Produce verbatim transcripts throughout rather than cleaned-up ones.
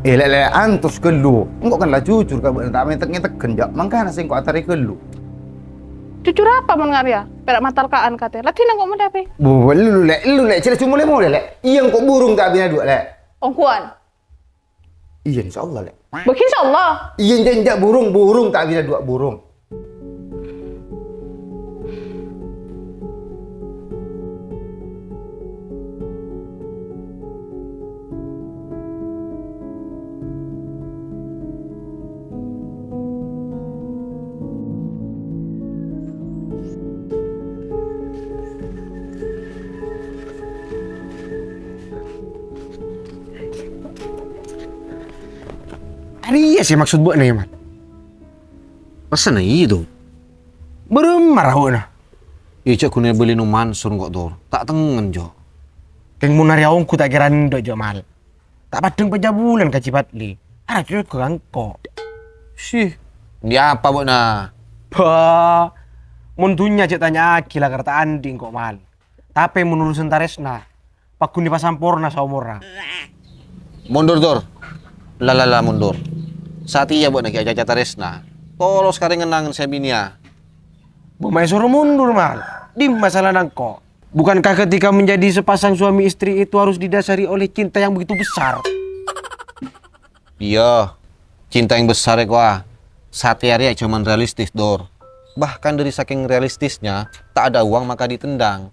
Eh, Lè', Lè', antos ghâllu. Engko' kan la jujur ka bâ'na, ta' ngètek-ngèteghân, jâ'. Mangkana sèngko' atarè ghâllu. Jujur apa mon nga' rèya? Pèra' matalka'an katè. La dinah engko' mon dhâbi. Bu, lu, Lè', lu, Lè', jhâ' la jumolè molè, Lè'. Iyâ, engko' burung ta' abina duwâ', Lè'. Ongguwân. Iyâ, insyaallah, Lè'. Bâh, insyaallah. Iyâ, jhâ', jhâ', burung, burung ta' abina duwâ', burung. Arèya sè maksod bâ'na, yâ, Man? Pèssèna iyâ, Tor. Bârâmma rahu'na? Iyâ, jhâ' ghun èbâli no Mansur engko', Tor. Ta' tengngen, jhâ'. Kèng mon arèya ongghu ta' kèra endâ', jhâ', Mal. Ta' paddhâng pajhâ bulân ka Cipatli. Arapa jhâ' ka engko'? Sih, andi' apa bâ'na? Bâh, mon dhunnya jhâ' tanya'aghi la kèra ta' andi' engko', Mal. Tapè mon urusan tarèsna, pagghun èpasamporna saomorra. Mondur, Tor. La, la, la, mondur. Satèya bâ'na ghi' acaca tarèsna. Tolos ka rèng kennengngan sè abinèya. Bâh, ma' èsoro mondur, Mal. Dimma salana engko'? Bukankah ketika menjadi sepasang suami istri itu harus didasari oleh cinta yang begitu besar? Iyâ, cinta yang besar èkowa satèya rèya jhâman realistis, Tor. Bahkan dari saking realistisnya, tak ada uang maka ditendang.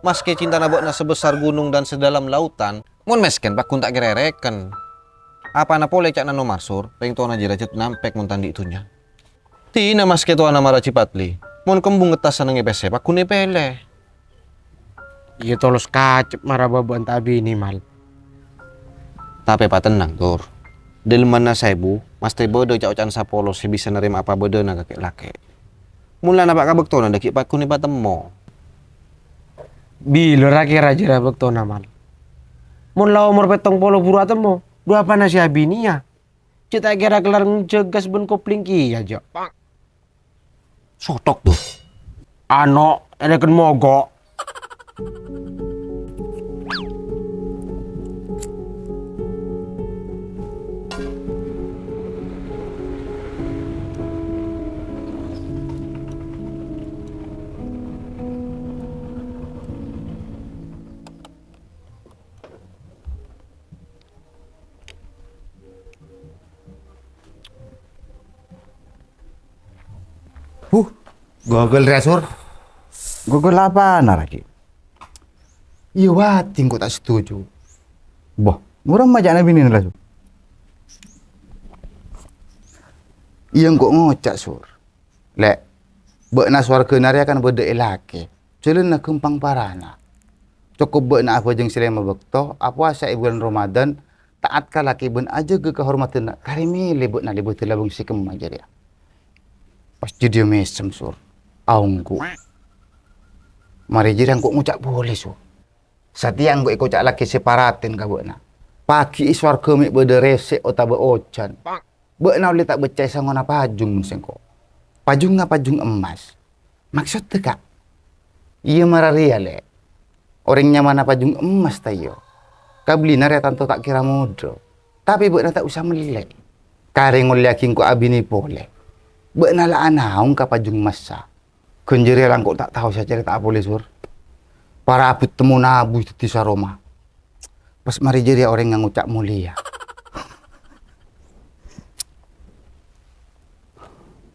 Maskè cintana bâ'na sebesar gunung dan sedalam lautan, mon mèskèn pagghun ta' kèra èrèken. Apana polè ca'na No Mansur, rèng towana jârèya jhât nampèk mon ta' andi' dhunnya. Dinah maskè towana mara Cipatli, mon kembung ngettas sennengngè pèssè, pagghun èpèlè. Iyâ, tolos kacep mara bâbâ'ân ta' abinè, Mal. Tapè patennang, Tor. Dâlemmanna saèbu, mastè bâdâ ca'-oca'an sapolo sè bisa narèma apa bâdâna kakè' lakè'. Mon la napa' ka bâktona dâgghi' pagghun èpatemmo. Bilâ ra kèra jârèya bâktona, Mal? Mon la omor pèttong polo buru atemmo, dhu apana sè abinèya? Jhâ' ta' kèra kellar ngèjhâghâs bân kopling kèya, jhâ'. Sotok, Tor. Ano, ènèken mogok. Huh, Google rèya, Sur. Google apana, Raki? Iyâ, wati engko' ta' setuju. Bâh, bârâmma ca'na binèna la, Sur? Iyâ, engko' ngoca', Sur. Lè', bâ'na sowarghâna rèya kan bâdâ è lakè. Jhâlânna ghâmpang parana. Cokop bâ'na abhâjâng sè lèma bâkto, apowasa è bulân Ramadan, ta'at ka lakè bân ajâgâ kahormadhânna, karè mèlè bâ'na lèbâdhâ labâng sè kemma jârèya. Pas jâdiyâ mèsem, Sur. Aongghu. Marè jârèya engko' ngoca' polè, Sur. Satèya engko' èkoca'aghi sè paratèn ka bâ'na. Paghi' è sowarghâ mè' bâdâ rèsè' otabâ ojhân. Bâ'na ollè ta' becca'è sangona pajung mon sèngko'. Pajungnga pajung emmas. Maksoddhâ, Ka'? Iyâ mara rèya, Lè'. Orèng nyamana pajung emmas, ta' iyâ? Kabellina rèya tanto ta' kèra modhâ. Tapè bâ'na ta' osa mellè. Karè ngollèyaghi engko' abinè polè. Bâ'na la anaong ka pajung emmassa. Ghân jârèya la engko' ta' tao sè acarèta'a polè, Sur. Para abut temmona abu dhâddhi saroma. Pas marè jârèya orèngnga ngoca' molèya.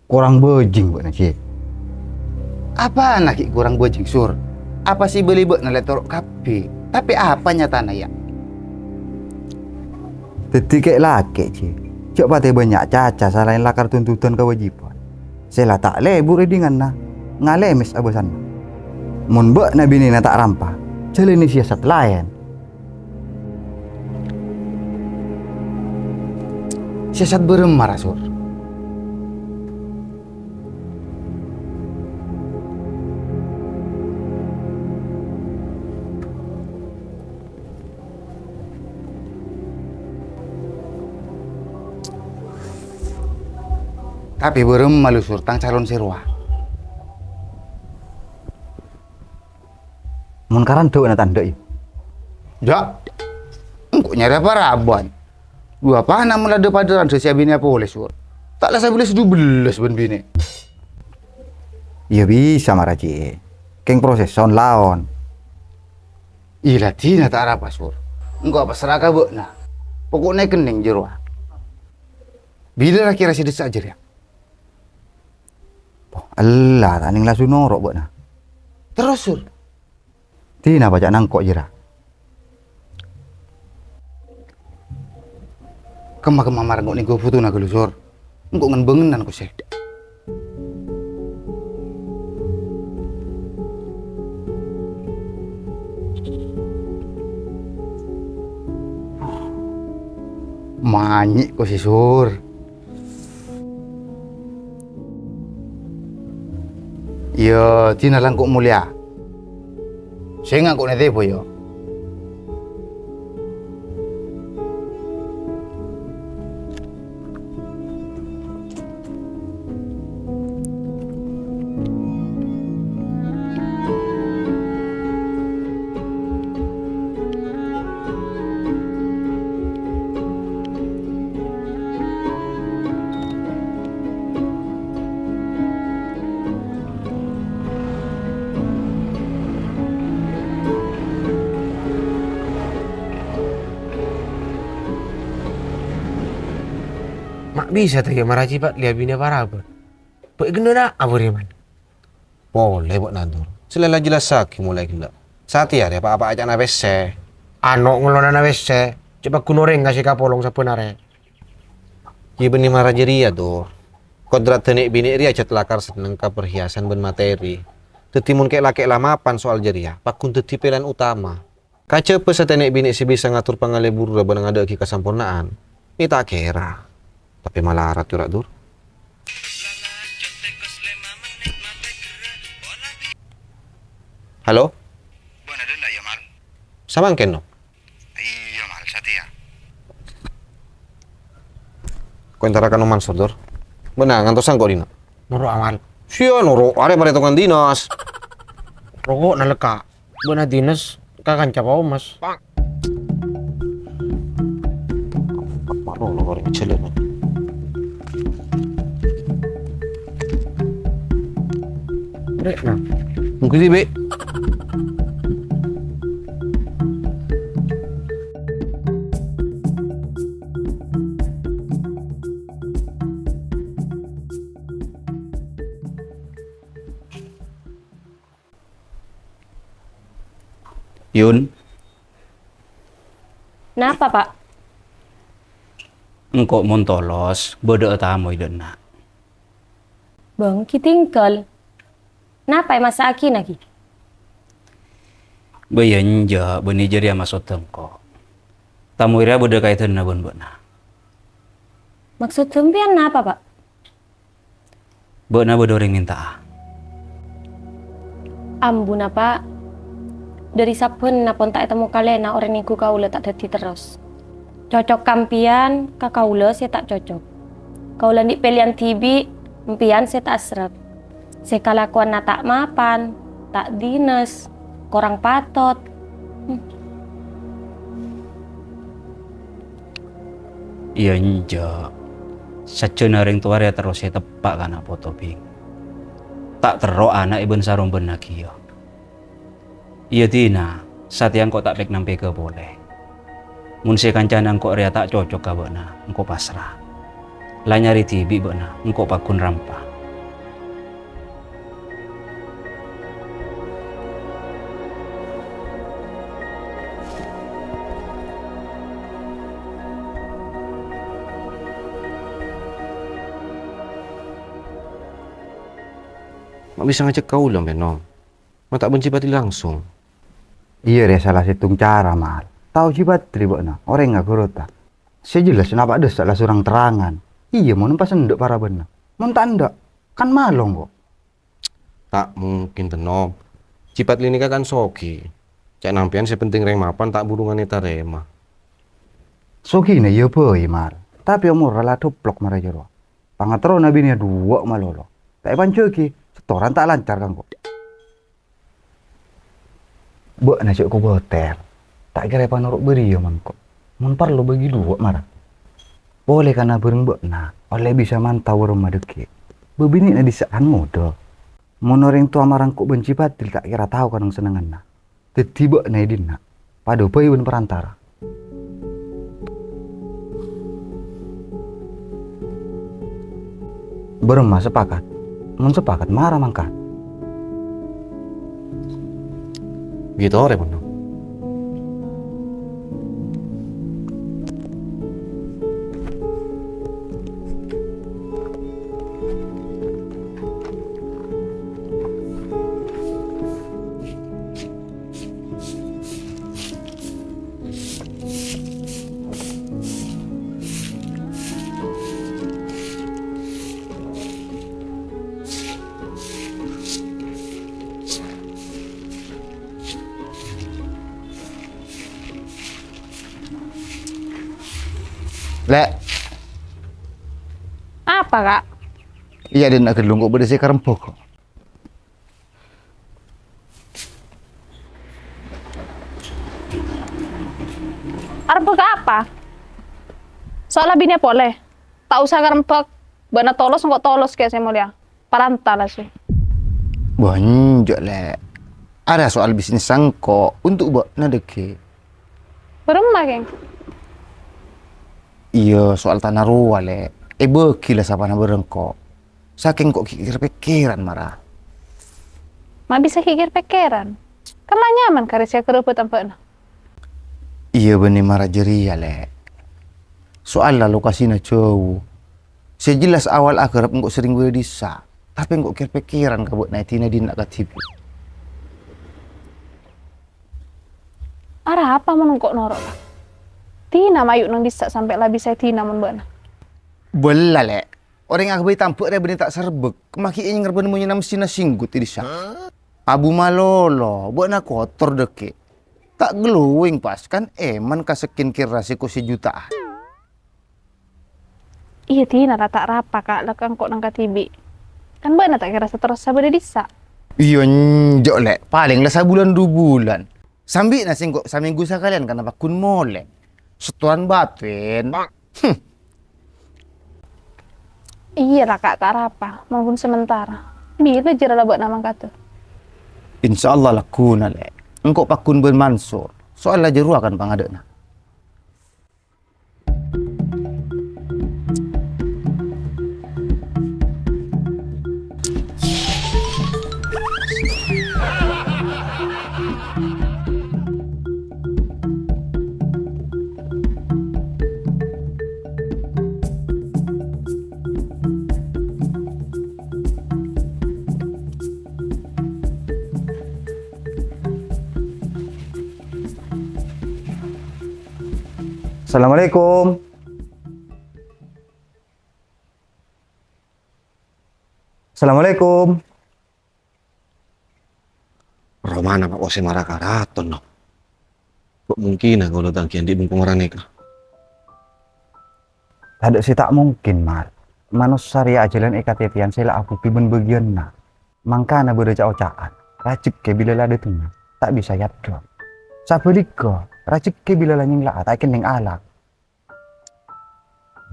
Korang bhâjing bâ'na, Cè'. Apana ghi' korang bhâjing, Sur? Apa sè èbâli bâ'na lè' toro' kabbhi? Tapè apa nyatana, yâ? Dhâddhi kè'-lakè', Cè'. Jhâ' patè bânnya' caca salaèn lakar tuntutan kawâjibhân. Sè la ta' lebur è dinganna, ngalèmès abâsanna. Mon bâ'na binèna ta' rampa, jhâlânè siyasat laèn. Siyasat bârâmma, ra, Sur? Tapè bârâmma lu, Sur, tang calon sè rowa? Mon karandhâ' na tandhâ', yâ? Jhâ', engko' nyarè paraban. Dhu apana mon la dhâ-padhâ'ân sè abinèa polè, Sur? Ta' la sabellâs dubellâs bân binè'. Iyâ bisa, mara, Ji. Kèng proses saon-laon. Iyâ la dina ta' arapa, Sur. Engko' apassra ka bâ'na. Poko'na èkennèng jârowa. Bilâ ra-kèra sè dissa' jârèya? Poh, ella, ta' nèng langsung noro' bâ'na. Terros, Sur? Dina bâca' nangko' jârèya. Kemma-kemma marè engko' nèngghu fotona ghâllu, Sur. Engko' ngen-bângenan ko sèdhâ. Manyè' ko sè, Sur. Iyâ, dina langko' molèya. Sènga' ko' nètèpo, yâ. Ma' bisa ta' iyâ mara Ji Padli abinèa parabân? Bâ' èghennèng ra abârèman. Polè bâ'na, Dur. Sè la èjellassaghi molaè ghellâ'. Satèya rèya pa-apa'a ca'na pèssè. Ano' ngello'ana pèssè, cè' paggun orèngnga sè kapolong sabbhân arè. Iyâ bânnè mara jârèya, Dur. Kodratta nè'-binè' rèya ajât lakar senneng ka perhiasan bân materi. Dhâddhi mon kè'-lakè' la mapan soal jârèya, paggun dhâddhi pèlèyan utama. Kajhâbhâ satèya nè'-binè' sè bisa ngator pangalèburrâ bân ngadâ'aghi kasamporna'an, mè' ta' kèra. Tapè malarat, yâ, ra, Dur. Halo? Bâ'na dâ' enna' iyâ, Mal? Samangkèn, no? Iyâ, Mal, satèya. Ko' entara ka Om Mansur, Dur. Bâ'na ngantos sèngko' dinna'? Noro', Mal. Siya noro', arè parètongan dinas. Roko' nalèka. Bâ'na dinas ka kanca Pa' Omas. Maro lo goreng jhâlân. Rek, nah. Mungkin sih, Bek. Yun. Napa, Pak? Engko' mon tolos, bâdâ'â tamoy dâ' enna'. Bânggi tinggal. Napa èmassa'aghi, Nagi? Bâ iyâ enjâ', bânnè jârèya maksodda engko'. Tamoy rèya bâdâ kaèdânna bân bâ'na. Maksod sampèyan napa, Pak? Bâ'na bâdâ orèng mènta'a. Ambuna, Pak. Dâri sabbhânna pon ta' ètemmo kalèna orèng nèngghu kaulâ ta' dhâddhi terros. Cocok kampèyan ka kaulâ sè ta' cocok. Kaulâ andi' pèlèyan dhibi', empèyan sè ta' asrep. Sè kalakowanna ta' mapan, ta' dinas, korang patot. Hmm. Iyâ, enjâ'. Sajjhâna orèng towa rèya terros sè teppa' ka ana' poto, Bhing. Ta' terro ana' è bân-sarombânna kèya. Iyâ, dina, satèya engko' ta' pèk-nampèka polè. Mon sè kancana engko' rèya ta' cocok ka bâ'na, engko' pasra. La nyarè dhibi' bâ'na, engko' paggun rampa. Ma' bisa ngajhâk kaulâ, Beno. Ma' ta' bân Ji Padli langsung. Iyâ, rè, sala sèttong cara, Mal. Tao Ji Padli bâ'na, orèngnga ghâruwa ta'. Sè jelas, napa' dâssa' la surang terrangan. Iyâ, mon pas endâ' parabânna. Mon ta' endâ', kan malong, kok. Ta' mungkin, Tenom. Ji Padli nèka kan sogi. Ca'na sampèyan sè penting rèng mapan ta' buru nganè tarèma. Sogina iyâ bhâi, Mal. Tapè omorra la dhoplok mara jârowa. Pangaterrona binèya duwâ' malolo. Ta' èpanjhâghi, setoran ta' lancar, kangko. Bâ'na jhâ' kobâtèr. Ta' kèra èpanoro' bâriyâ mangko. Mon parlo bâgi duwâ' mara. Polè ka nabâreng bâ'na, ollè bisa mantau bârâmma dhâggi'. Bâbinè'na dissa' kan ngodâ. Mon orèng towa marangko' bân Jibadil ta' kèra tao ka nang-sennengnganna. Dhâddhi bâ'na è dinna', padâ bhâi bân parantara. Bârâmma sepakat? Mon sepakat, mara mangkat. Ghi' torè, Mon. Lè'. Apa, Kak? Iyâ, dinna' ghâllu engko' bâdâ sè èkarembhâk. Arembhâk apa? Soal abinè polè. Ta' osa karembhâk. Bâ'na tolos, engko' tolos kèya sè molèya. Paranta la sè. Wah, enjâ', Lè'. Arèya soal bisnis sèngko' untuk bâ'na dhâggi'. Bârâmma, Kèng? Iyâ, soal tana rowa, Lè'. Èbâghi la sapana bârâ' engko'. Sakèng engko' ghi' kèr-pèkkèran, mara. Ma' bisa ghi' kèr-pèkkèran? Kan la nyaman karè sè aghârâbât bân bâ'na. Iyâ, bânnè mara jârèya, Lè'. Soal la lokasina jâu. Sè jelas awal aghârâp engko' serrèng bâdâ è dissa', tapè engko' kèr-pèkkèran ka bâ'na èdina dinna' kadhibi'. Arapa mon engko' noro', Kak? Dina mayu' nang dissa' sampè' la bisa èdina mon bâ'na. Bella, Lè'. Orèng aghâbây tambhâ' rèya bânnè ta' serbhâk, maghi' ènyèng rebbhâna monyèna messina singgut è dissa'. Abu malolo, bâ'na kotor dhâggi'. Ta' glowing pas, kan èman ka skincare sè ko sè juta'an. Iyâ, dina la ta' rapa, Kak, la ka engko' nang kadhibi'. Kan bâ'na ta' kèra saterrossa bâdâ è dissa'. Iyâ, enjâ', Lè'. Palèng la sabulân du bulân. Sambi'na sèngko' samènggu sakalèyan kana paggun molè. Setoran batèn. Hmm. Iyâ la, Kak, ta' rapa, mon ghun sementara. Bilâ jârèya la bâ'na mangkada? Insyaallah lagghuna, Lè'. Engko' paggun bân Mansur. Soal la jârowa kan pangadâ'na. Assalamualaikum. Assalamualaikum. Romana, Pa', kok sè mara karaton, no? Kok mungkin kaulâ ta' anggiyân dhi' bengkong ranèka? Tadâ' sè ta' mungkin, Mat. Manossa rèya ajhâlân è katètèyan sè la aghubhi bân bâgiyânna. Mangkana bâdâ ca'-oca'an, "Rajhekkè bilâ la dâtengnga, ta' bisa èaddhâ'. Sabhâligghâ, rajhekkè bilâ la nyèngla'a, ta' èkennèng ala."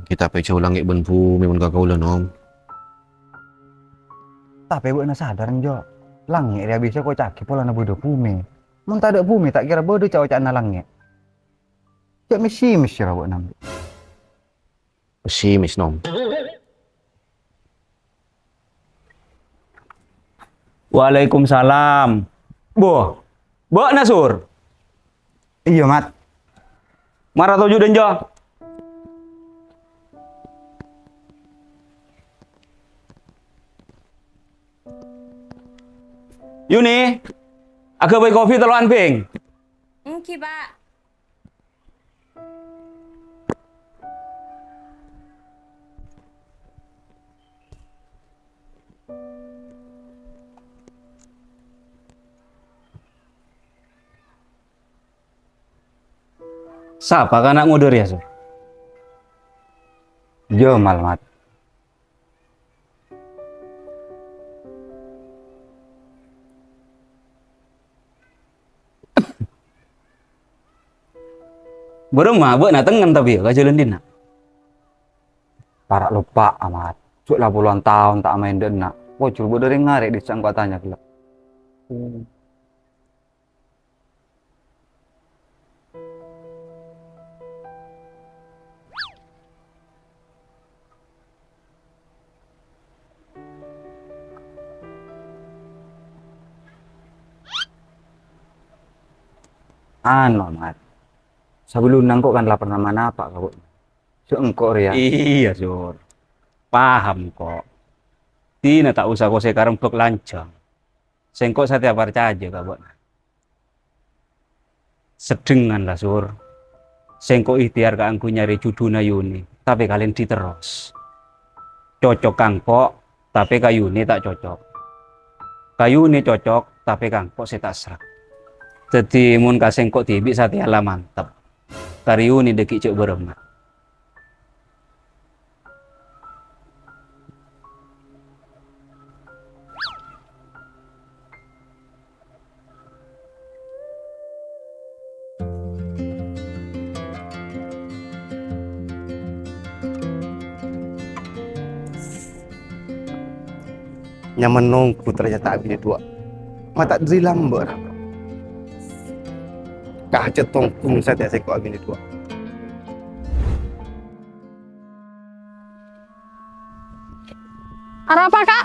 Ghi tapè jhâu langngè' bân bhumè mon ka kaulâ, Nom. Tapè bâ'na sadar, Njo, langngè' rèya bisa èkoca'aghi polana bâdâ bhumè. Mon tadâ' bhumè, ta' kèra bâdâ ca'-oca'anna langngè'. Jhâ' mèssè-mèssè ra bâ'na, Mbi'. Pessimis, Nom. Waalaikumsalam. Bo, bâ'na, Sur? Iyâ, Mat. Mara toju' dânja. Yuni, aghâbây kopi tello'an bhing. Èngghi, Pa'. Sapa kana' ngodâ rèya, Sur? Jamal, Mat. Bârâmma bâ'na tengngen tapè ka jhâlân dinna'? Para' loppa, Amat. Jhâ' la polowan taon ta' maèn dâ' enna'. Pojhur bâdâ rèng ngarè' dissa' engko' atanya ghellâ'. Anu, Mat. Sabellunna engko' kan la pernah manapa' ka bâ'na. Jhâ' engko' rèya. Iyâ, Sur. Paham, kok. Dina ta' osa kosè karembhâk lanjhâng. Sèngko' satèya parcajâ ka bâ'na. Seddhengngan la, Sur. Sèngko' ihtèyar kaangghuy nyarè jhudhuna Yuni, tapè kalèndhi terros. Cocok ka engko', tapè ka Yuni ta' cocok. Ka Yuni cocok, tapè ka engko' sè ta' srek. Dhâddhi, mon ka sèngko' dhibi' satèya la mantep. Ka Yuni dhâggi' jhâ' bârâmma. Nyaman nongghu ternyata abinè duwâ'. Ma' ta' dhuli lambâ', ra. Kahajât tonggung satèya sèngko' abinè duwâ'. Arapa, Ka'?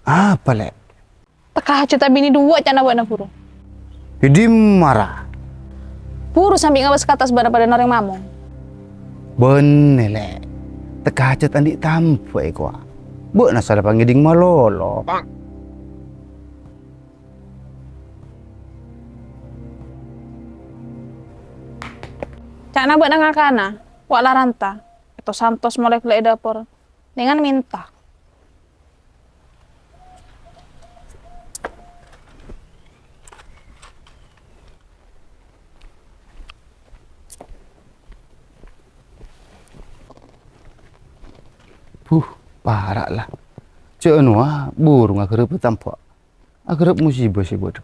Apa, Lè'? Tekka hajât abinè duwâ' ca'na bâ'na buru. È dimma, ra? Buru sambi ngabâs ka attas bâ'na padâna orèng mamong. Bânnè, Lè'. Tekka hajât andi' tambhâ èkowa. Bâ'na sala pangèdhing malolo. Ca'na bâ'na ngakana, wa' la ranta, èto-santos molaè ghellâ' è dâpor, nèngan mènta. Buh, para' la. Jhâ' nowa, buru ngaghârâbâ tambhâ. Aghârâb musibâ sè bâdâ.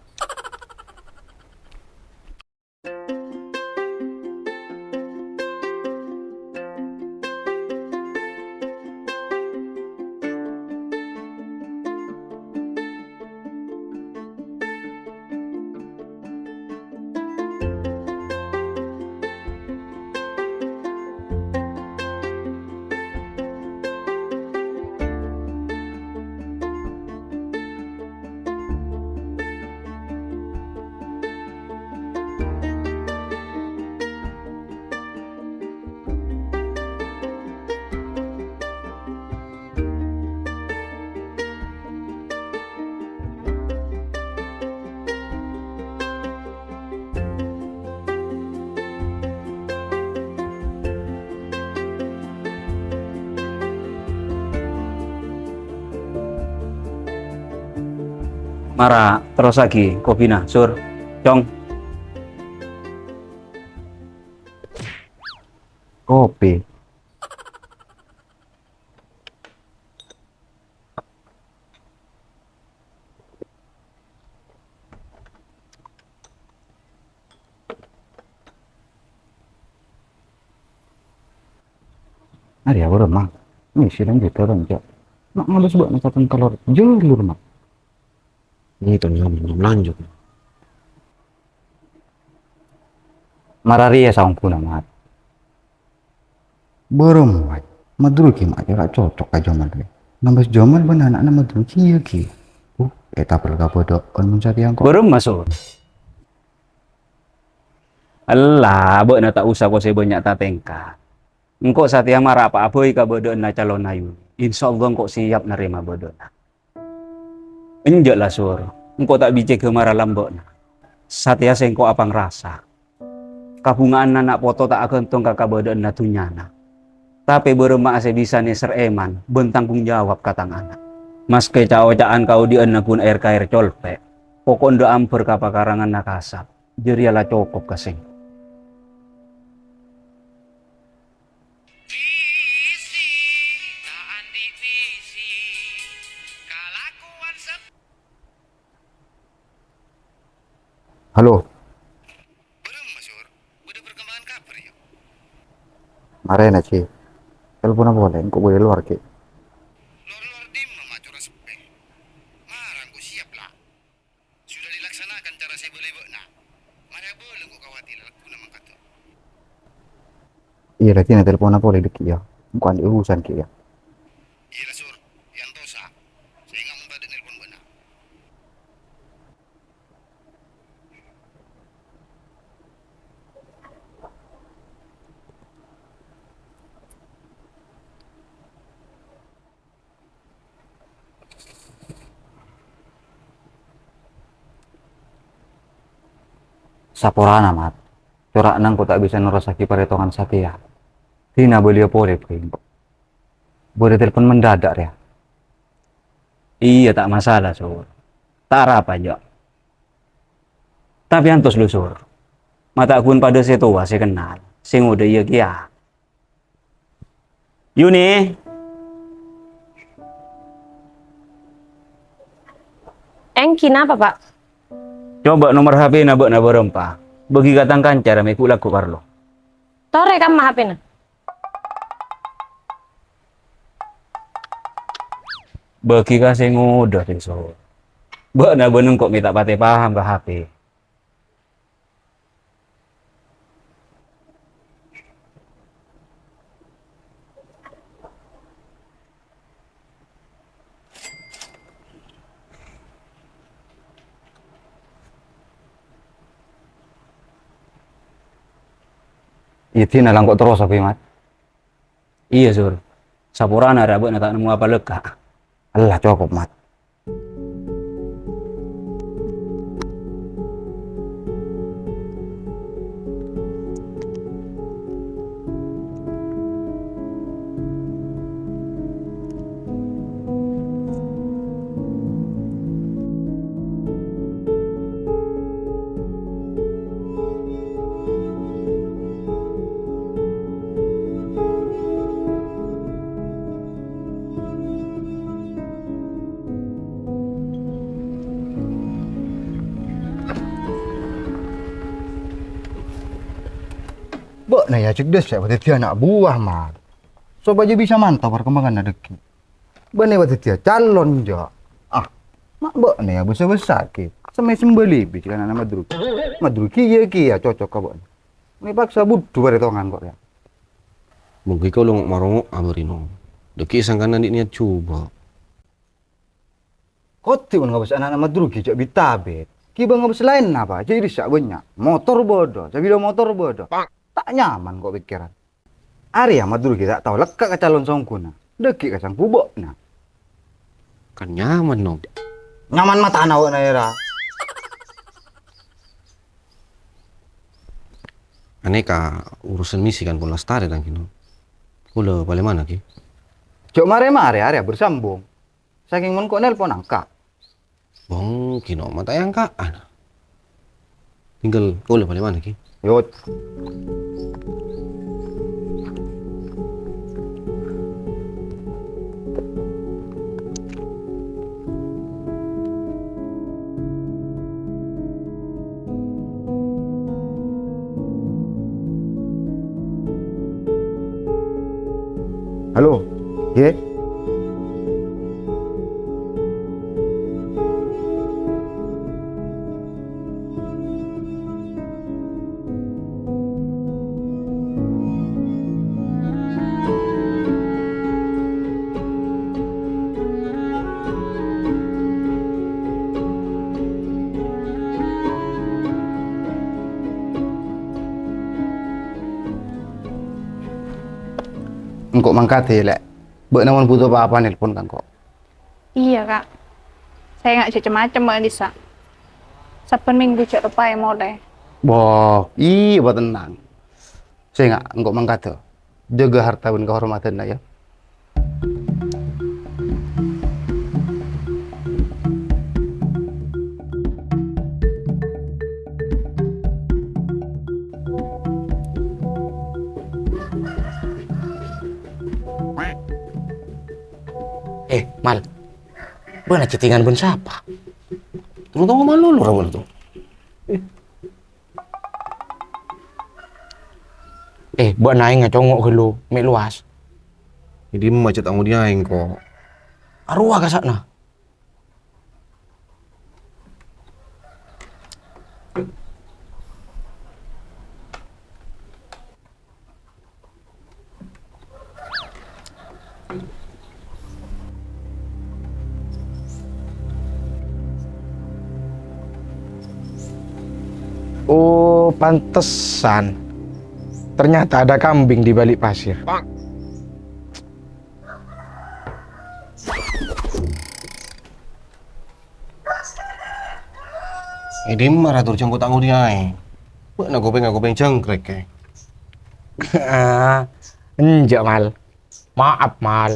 Mara terrossaghi kopina, Sur. Cong. Kopi. Arèya bârâmma? Mè' sè lanjut, lanjut. Ma' ngabâs bâ'na ka tengka lor, jhâlur, Ma'. Itu, lanjut. Mara rèya saongghuna, Mat. Bârâmma, Mat. Madrugi, Mat, ta' cocok ka Jamal rèya. Nambâs Jamal bân ana'na Madrugi, iyâ, ghi. Uh, ètabel kabâdâ'ân mon satèya engko'. Bârâmma, Sur? Ella, bâ'na ta' osa kosè bânnya' tatèngka. Engko' satèya mara apa'a bhâi kabâdâ'ânna calonna Yuni. Insyaallah engko' siap narèma bâdâna. Enjâ' la, Sur, engko' ta' bicèghâ mara lambâ'na. Satèya sèngko' apangrasa. Kabhunga'anna na' poto ta' aghântong ka kabâdâ'ânna dhunnyana. Tapè bârâmma'a sè bisa nèser èman bân tanggung jawab ka tang ana'. Maskè ca'-oca'an kaodi'ânna ghun aèr-kaèr colpè', poko' endâ' ambhâr ka pakaranganna kasap, jârèya la cokop ka sèngko'. Halo. Bârâmma, Sur? Bâdâ Marèna, Ji. Telponna polè, engko' bâdâ è lowar, Ki. Lowar-lowar dimma, Ma', cora seppè? Mara engko' siap, la. Sudah dilaksanakan cara sè èbâlâ bâ'na. Marè abâlâ engko' ka Wati, la, lagghuna mangkadhâ. Iyâ, la, dinah telponna polè dâgghi', yâ. Engko' andi' urusan, Ki, yâ. Iyâ, la, Sur. Yâ, antosa. Sènga' mon tadâ' nelpon bâ'na. Saporana, Mat. Cora'na engko' ta' bisa nerrossaghi parètongan satèya. Dinah bâliyâ polè, Bhing. Bâdâ telpon mendadak, rèya. Iyâ, ta' masalah, Sur. Ta' arapa, jâ'. Tapè antos, lo, Sur. Ma' ta' ghun padâ sè towa sè kennal, sè ngodâ iyâ kèya. Yuni. Èngghi napa, Pak? Coba nomer H P-na bâ'na bârâmpa. Bâgi ka tang kanca, rèya mè' ghu-lagghu parlo. Torè kamma H P-na. Bâgi ka sè ngodâ, Sur. Bâ'na bân engko' mè' ta' patè paham ka H P. Iyâ, dinah la engko' terrosa, Bhing, Mat. Iyâ, Sur. Saporana rèya bâ'na ta' nemmo apa lekka'. Ella, cokop, Mat. Bâ'na, yâ, cèkdhâs, yâ, dhâddhi ana' buwâ, Mat. Sopajâ bisa mantau parkembanganna dhâggi'. Bâ'na èpadhâddhiyâ calon, jâ'. Ah, ma' bâ'na, yâ, bâsa-bâsa, Ki. Semmè sembali bi' cè' ana'na Madrugi. Madrugi, iyâ, kèya cocok ka bâ'na. Mè' paksa budhu parètongan kok, yâ. Mon ghi' kaulâ ngo'-marongo'a bâri' no. Dhâggi' sangkana andi' niyat jhubâ'. Kodhi mon ngabâs ana'na Madrugi jâ' bit-abit. Ghibâ ngabâs laènna, Pa', jâ' èrèssa bânnya'. Motor bâdâ, sabila motor bâdâ. Ta' nyaman ko' pèkkèran. Arèya Madrugi ta' tao lekka' ka calon songghuna. Dhâggi' ka sangghu bâ'na. Kan nyaman, no. Nyaman matana bâ'na, èra. Anèka urusan misi kan pon lastarè, tang, Gino. Kaulâ palèmana, Ki? Jâ' marè-marè, arèya bersambung. Sakèng mon ko' nelpon angka'. Bong, Gino, ma' ta' èangka'an. Tinggal kaulâ palèmana, Ki? Yot. Halo, yè? Engko' mangkadhâ, Lè'. Bâ'na mon bhuto pa-apa, nelpon ka engko'. Iyâ, Ka'. Sènga' jâ' cem-macem bâ'na dissa'. Sabbhân mènggu jâ' teppaè molè. Bo, iyâ, bâ, tennang. Sènga' engko' mangkadhâ. Jâgâ harta bân kahormadhânna, yâ. Eh, Mal. Bâ'na chattingan bân sapa? Tong-tongnga malolo ra bâ'na to. Eh. Eh, bâ'na aèng acongngo' ghâllu, mè' lowas. È dimma cè' ta' ngodiyâ aèng, ko'? Arowa kasa'na. Oh, pantesan. Ternyata ada kambing di balik pasir. È dimma ra, Dur, jhâ' engko' ta' ngodiyâ aèng? Bâ'na kopèngnga kopèng jhângkrèk, è? Ah, enjâ', Mal. Maaf, Mal.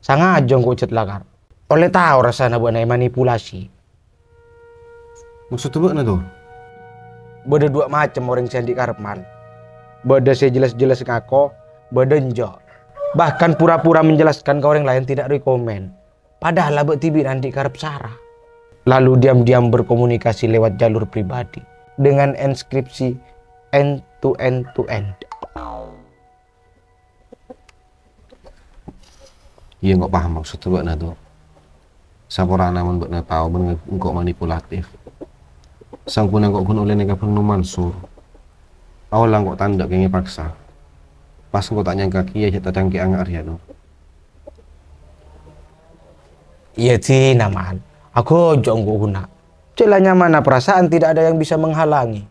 Sangajâ engko' jhât lakar. Ollè tao rassana bâ'na èmanipulasi. Maksodda bâ'na, Dur? Bâdâ duwâ' macem orèng sè andi' karep, Mal. Bâdâ sè jelas-jelas ngako, bâdâ enjâ'. Bahkan pura-pura menjelaskan ka orèng laèn tidak rekomen. Padahal abâ' dhibi' andi' karep sara. Lalu diam-diam berkomunikasi lewat jalur pribadi dengan enskripsi end to end to end. Iyâ, engko' paham maksodda bâ'na, Dur. Saporana mon bâ'na tao bân engko' manipulatif. Sangghuna engko' ghun ollè nèka bân Mansur. Aolla engko' tandhâ kèngèng paksa. Pas engko' ta' nyangka kèya jhâ' tacangkè'angnga arèya, Dur. Iyâ, dinah, Man. Aghâjâ' engko' ghuna. Cè' la nyamana perasaan tidak ada yang bisa menghalangi.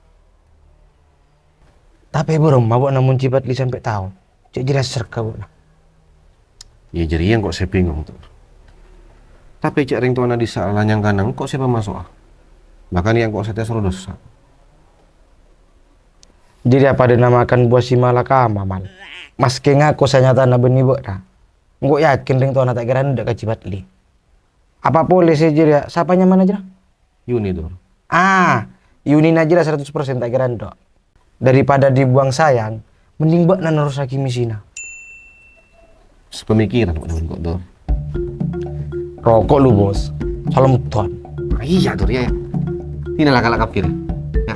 Tapè bârâmma bâ'na mon Jibatli sampè' tao, cè' jârèya serka bâ'na. Iyâ, jârèya engko' sè bingung, Dur. Tapè cè' rèng towana dissa' la nyangkana engko' sè pamaso'a. Bahkan iyâ engko' satèya soro dissa'. Jârèya padâna makan buwâ si malakama, Mal. Maskè ngako sanyatana bânnè bâ'na. Engko' yakin rèng towana ta' kèra endâ' ka Jibatli. Apa polè sè jârèya, sapa nyamana jârèya? Yuni, Dur. Ah, Yunina jârèya saratus persen ta' kèra endâ'. Daripada dibuang sayang, mending bâ'na nerrossaghi misina. Sepemikiran kok, Dur, kok, Dur. Roko' lu, Bos. Salam ton. Iyâ, Dur, iyâ, iyâ. Sini lah, kalak kapir. Yâ.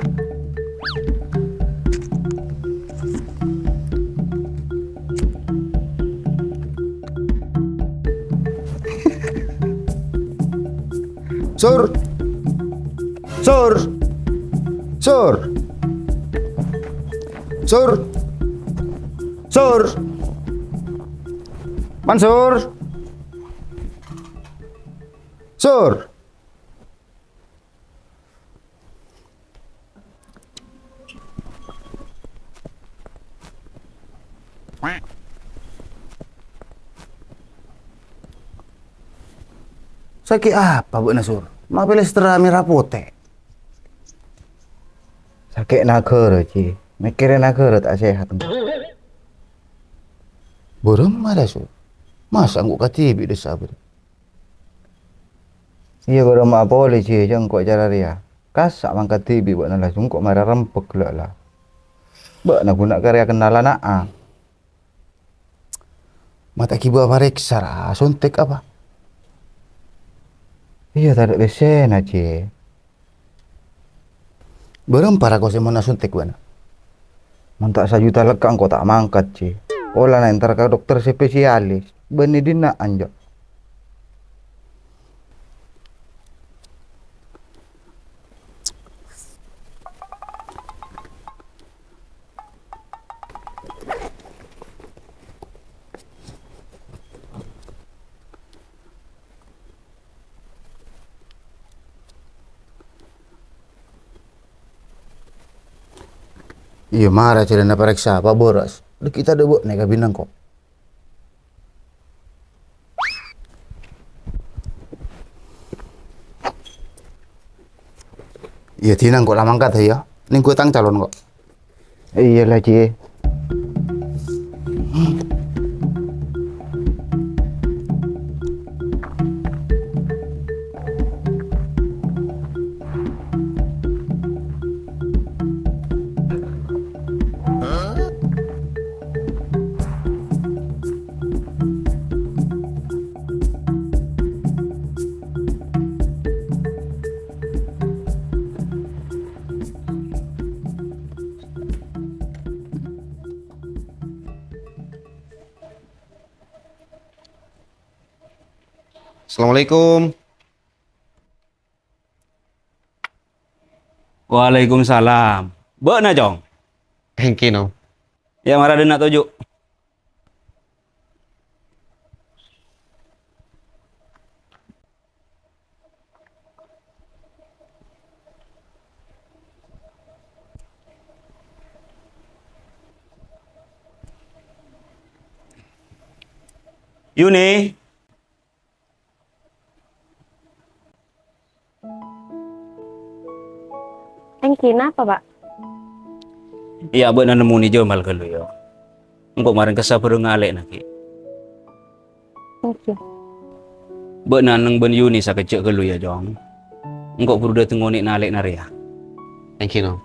Sur. Sur. Sur. Sur. Sur. Mansur. Sur. Sakè' apa bâ'na, Sur? Ma' plèstera mèra potè'? Sakè' naghârâ, Ji. Mèkkèrè naghârâ ta' sehat. Bârâmma ra, Sur? Masa' engko' kadhibi' dissa' bârâ? Iyâ, bârâmma polè, Ji, jhâ' engko' cara rèya. Kassa' mangkat dhibi' bâ'na la, jhâ' engko' marè rembhâk ghellâ' la. Bâ'na ghuna karè akennal ana'a. Ma' ta' ghibâ aparèksa, ra, sontèk apa? Iyâ, tadâ' pèssèna, Ji. Bârâmpa ra kosè mon asontèk bâ'na? Mon ta' sajuta lekka' engko' ta' mangkat, Ji. Polana èntar ka dokter spesialis. Bânnè dinna' anjâ'. Iyâ, mara jhâlânna parèksa, pabârâs. Dâgghi' tadâ' bâ'na è kabinna engko'. Iyâ, dinah engko' la mangkat, yâ. Nèngghu tang calon, ko'. Iyâ la, Ji. Assalamualaikum. Waalaikumsalam. Bâ'na, Cong? Èngghi, Nom. Yâ, mara dâ' enna' toju'. Yuni. Èngghi, napa, Pak? Iyâ, bâ'na nemmonè Jamal ghâllu, yâ. Engko' marèng kasabhârângnga alè'na, ghi. Èngghi. Bâ'na neng bân Yuni sakejjhâ' ghâllu, yâ, Cong. Engko' buru dâteng onè'na alè'na rèya. Èngghi, Nom.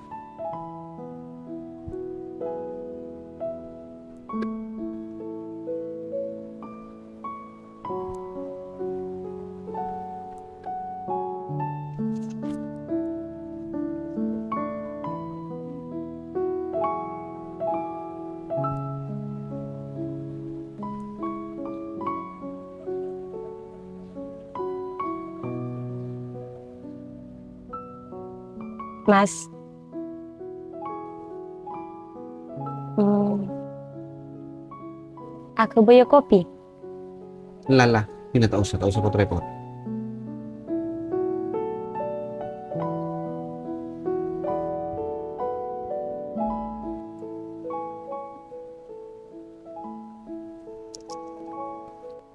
Mas. Hmm. Aghâbâyâ kopi? La, la, dinah ta' osa, ta' osa pot-repot.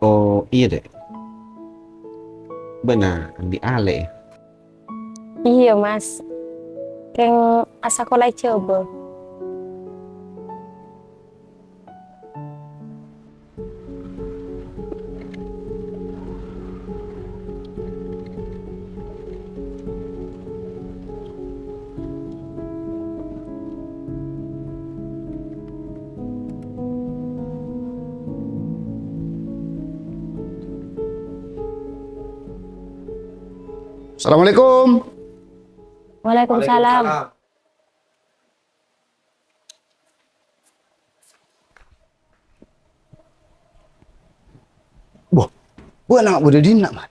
Oh, iyâ, Dek. Bâ'na andi' alè', yâ? Iyâ, Mas. Kèng asakola è Jhâbâ. Assalamualaikum. Waalaikumsalam. Wah, bâ'na bâdâ dinna', Man?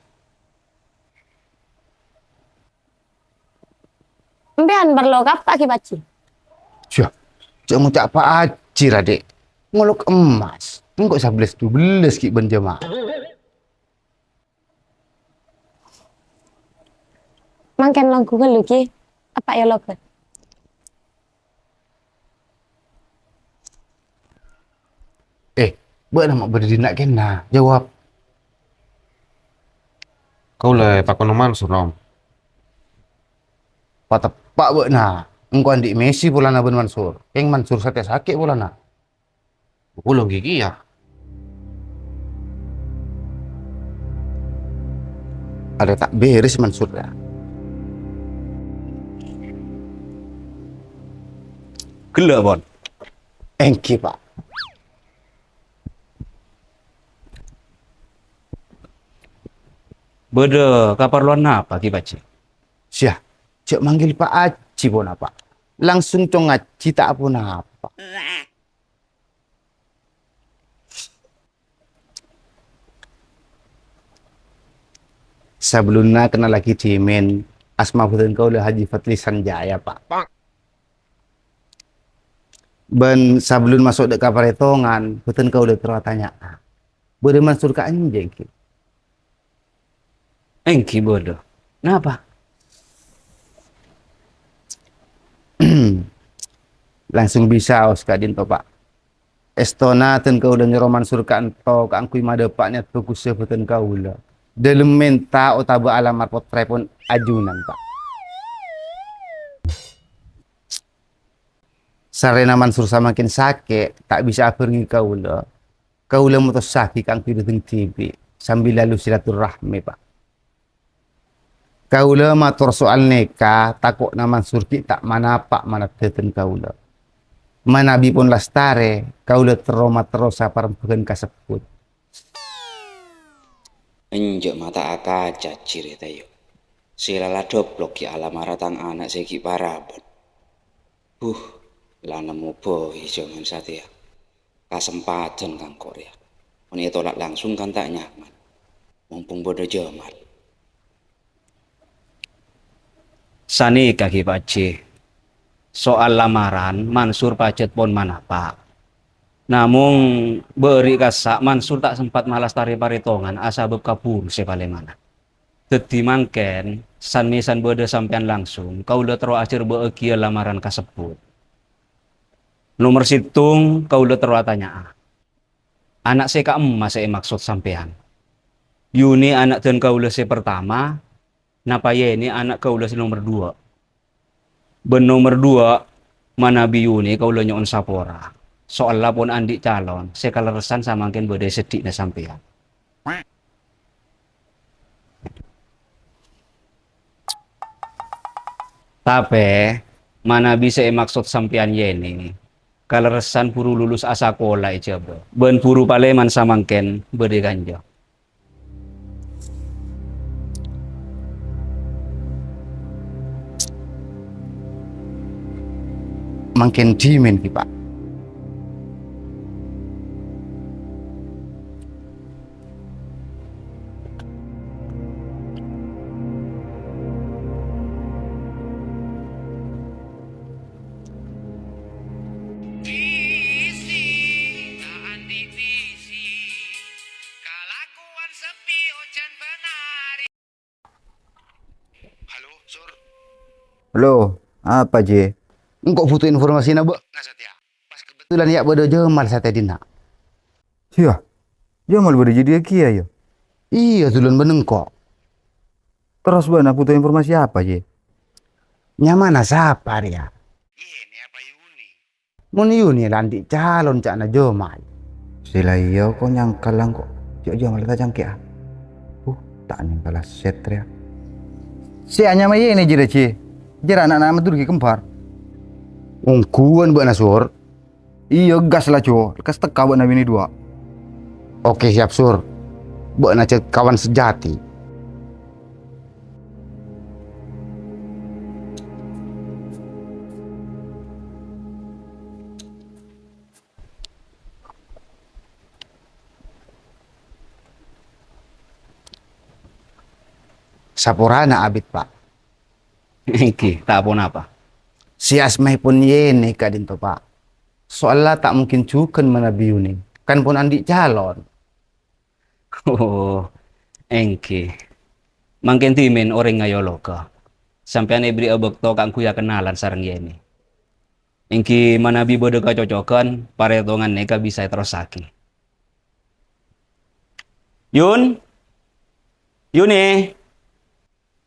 Empèyan parlo kapa, Ki Pajji? Yâ, jhâ' ngoca' Pak Haji, ra, Dek. Ngolok emmas. Engko' sabellâs dubellâs ghi' bân jhâma'ah. Mangkèn longghu ghâllu, Ki. Apa èolok? Eh, bâ'na ma' bâdâ dinna' kèna? Jawab. Kaulâ ètakono Mansur, Nom. Pateppa' bâ'na. Engko' andi' mèsi polana bân Mansur. Kèng Mansur sakè'-sakè' polana. Kaulâ ghi' kèya. Arèya ta' bèrès Mansur, yâ. Ghellâ', Pon. Èngghi, Pak. Bâdâ kaparlowan napa, Ki Pajji? Sya, jhâ' manggil Pak Haji ponapa. Langsung cong ngajhi ta' ponapa. Sabellunna kennallaghi dhimèn, asma bhâdhân kaulâ Haji Fadli Sanjaya, Pak. Bân sabellun maso' dâ' ka parètongan, bhâdhân kaulâ terro atanya'a, bâdâ Mansur ka enjâ' ghi? Èngghi bâdâ. Napa? Langsung bisaos ka'dinto, Pak. Èstona dhân kaulâ nyoro Mansur ka'anto kaangghuy madâpa' niyat bhâghussa bhâdhân kaulâ. Dâlem mènta otabâ alamat pottraèpon ajunan, Pak. Sarrèna Mansur samangkèn sakè', ta' bisa abhârengngi kaulâ. Kaulâ motossaghi kaangghuy dâteng dhibi', sambi lalu silaturrahmi, Pak. Kaulâ mator soal nèka, tako'na Mansur ghi' ta' manapa' manaddhâdhân kaulâ. Manabi pon lastarè, kaulâ terro materrosa parembhâghân kasebbhut. Enjâ' mata akaca, Jiri, tayo. Sè la la dhoplok ghi' alamara tang ana' sè ghi' paraban. Huh, la nemmo bhâi jhâman satèya. Kasempadhân kangko' rèya. Mon ètolak langsung kan ta' nyaman. Mompong bâdâ Jamal. Sanèka ghi, Pak Ji. Soal lamaran, Mansur pajhât pon manapa'. Namong, bâri' kassa' Mansur ta' sempat malastarè parètongan asabâb kabhuru sè palèmana. Dhâddhi mangkèn, san-mèsan bâdâ sampèyan langsung, kaulâ terro ajhârbâ'âghiyâ lamaran kasebbhut. Nomer sèttong, kaulâ terro atanya'a. Ana' sè ka'emma sè èmaksod sampèyan? Yuni ana' dân kaulâ sè partama, napa Yeni ana' kaulâ sè nomer duwâ'? Bân nomer duwâ', manabi Yuni kaulâ nyo'on sapora. Soalla pon andi' calon sè kalerressan samangkèn bâdâ è seddhi'na sampèyan. Tapè, manabi sè èmaksod sampèyan Yeni, kalerressan buru lulus asakola è Jhâbâ, bân buru palèman samangkèn bâdâ è kanja. Mangkèn dhimèn, ghi, Pak. Bisi, ta' andi' bisi. Kalakowan seppi ojhân bânarè. Halo, Sur. Halo, apa, Ji? Engko' butuh informasina bâ'na satèya. Pas kebetulan ya' bâdâ Jamal satèya dinna'. Iyâ, Jamal bâdâ jâdiyâ kèya, yâ? Iyâ, dhulân bân engko'. Terros bâ'na butuh informasi apa, Ji? Nyamana sapa rèya? Yeni apa Yuni? Mon Yuni la andi' calon ca'na Jamal. Sè la iyâ ko' nyangkal engko'. Jâ' Jamal ta' cangkè'an. Buh, ta' nyangkala sèt rèya. Sè anyama Yeni jârèya, Ji. Jârèya ana'na Madhurgi kembar. Ongghuwân bâ'na, Sur. Iyâ, gas la, Jo. Lekkas tekka bâ'na binè duwâ'. Oke, siap, Sur. Bâ'na jâ' kawan sejati. Saporana abit, Pak. Èngghi, ta' ponapa. Sè asmaèpon Yeni ka'dinto, Pak. Soalla ta' mungkin jhughân manabi Yuni, kan pon andi' calon. Oh, èngghi. Mangkèn dhimèn orèng ngayologhâ. Sampèyan èbherri'â bâkto kaangghuy akennalan sareng Yeni. Èngghi manabi bâdâ kacocoghân, parètongan nèka bisa èterrossaghi. Yun? Yuni?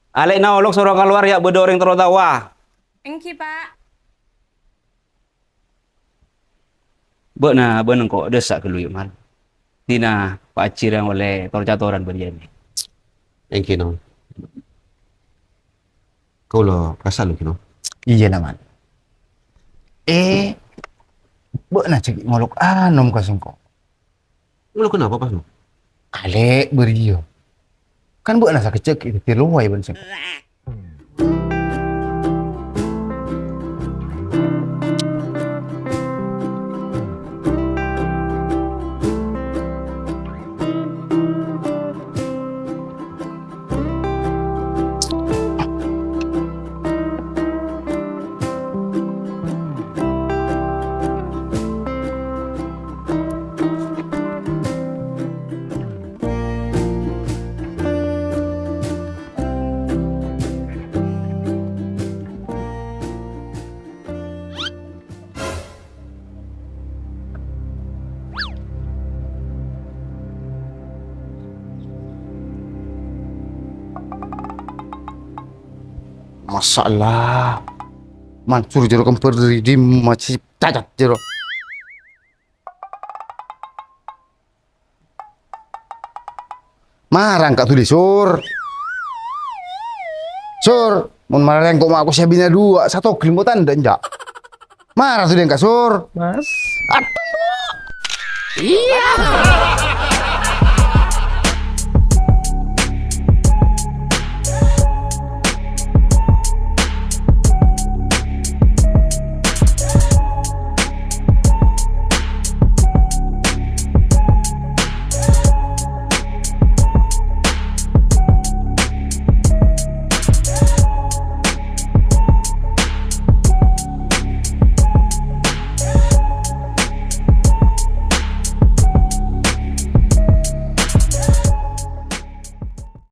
Alè'na olok soro kalowar, ya' bâdâ orèng terro taowa. Èngghi, Pak. Bâ'na bân engko' dâssa' ghâllu, yâ, Mal. Dina Pak Haji rèng ollè tor-catoran bân Yeni. Èngghi, Nom. Kaulâ kassa' lu, Nom. Iyâ, la, Mal. Eh, bâ'na jâ' ngolok anom ka sèngko'. Ngolok napa, Pak, Nom? Alè' bâriyâ. Kan bâ'na sakejjhâ' ghi' dhâddhi lowai bân sèngko'. Masya Allah. Mansur jâro kembar dâri dimma sè cacat jâro. Mara engka' dhuli, Sur. Sur, mon mara engko' ma' aku sè abinè duwâ', satogel mo tandhâ, enjâ'. Mara dhuli engka', Sur. Mas. Aduh, Bu. Iya.